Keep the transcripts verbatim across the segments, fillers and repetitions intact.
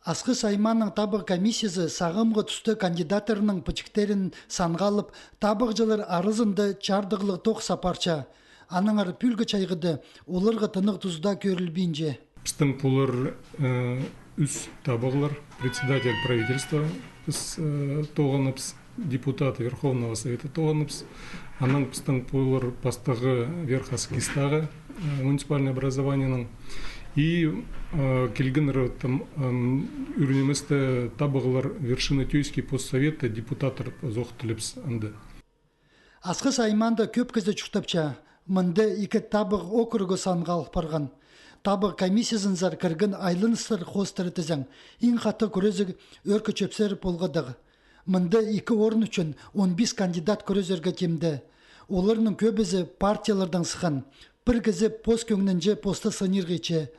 Асхыс аймааның табығ комиссиязы сағамғы туста кандидаттарның пічіктерін санға алып, табығҷылар аразында чардығлығ тоғыс апарча. Аннаңар пӱӱлгі чайғыда оларға тынағ тузда кӧрілбинче. Пістің полар, э, ӱс табығлар: председатель правительства, піс, э, тоғыныбыс, депутат Верховного Совета тоғыныбыс. Анаң пістің полар пастағы Верхоскистағы, э, муниципальный образованиенің. И, э, килгеннер, там, ам, ӱрінімісті табығлар Вершинотёйский постсовета депутаттар зох тілепс анда. Асхыс аймаанда кӧп кізі чуртапча. Мында ікі табығ округы санға алып парған. Табығ комиссиязынзар кірген айланыстар хоостыра тізең, иң хатығ кӱрезіг ӧӧркі чӧпсер полғадығ. Мында ікі орын ӱчӱн он пис кандидат кӱрезерге тимде. Оларның кӧбізі партиялардаң сыххан. Пір кізі пос кӧңнінҷе посты сынирға итче.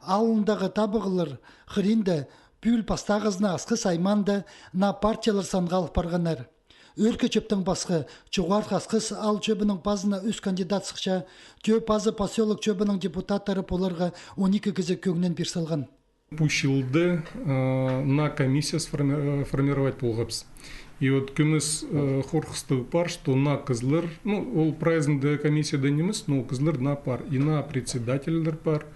Алнындағы табығлар хыринда пӱӱл пастағызына Асхыс аймаанда наа партиялар санға алып парғаннар. Ӧӧркі чӧптең пасха, Чоғархы Асхыс аал чӧбінің пазына ӱс кандидат сыхча, Тӧӧ пазы посёлок чӧбінің депутаттары поларға он ікі кізі кӧңнін пир салған. Пу чылда, э, наа комиссия сформи-, э, формировать полғабыс. И вот кӧмес, э, хорғыстығ пар, что наа кізілер, ну, ол прайзында комиссияда нимес, но кізілер наа пар. И наа председательлер пар.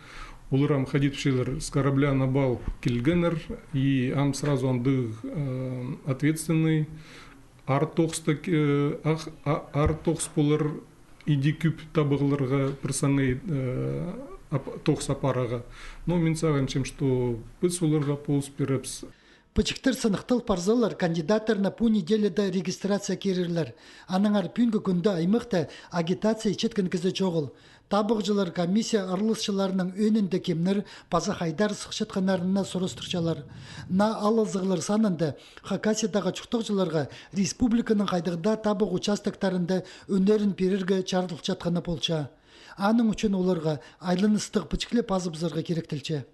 Олар ам ходитчалар с корабля на бал килгеннер, и ам сразу андағ, э, ответственный, аар тоғыста, э, ах-, а-, аар тоғыс полар, иди кӧп табығларға пір саңай, э, ап-, тоғыс апарарға. Но мин сағынчам, что піс оларға полыс пирербіс. Пічіктер сыныхтал парзалар, кандидаттарына пу неделяда регистрация кирерлер. Аннаңар пӱӱнгі кӱнде аймахта агитация итчеткен кізі чоғыл. Табығҷылар комиссия араласчыларының ӧӧнінде кемнер паза хайдар сыхчатханнарына сурастырчалар. Наа алызығлар санында Хакасиядағы чуртағҷыларға республиканың хайдағ даа табығ участоктарында ӱннерін пирерге чарыдылчатханы полча. Аның ӱчӱн оларға айланыстығ пічікле пазыбызарға киректелче.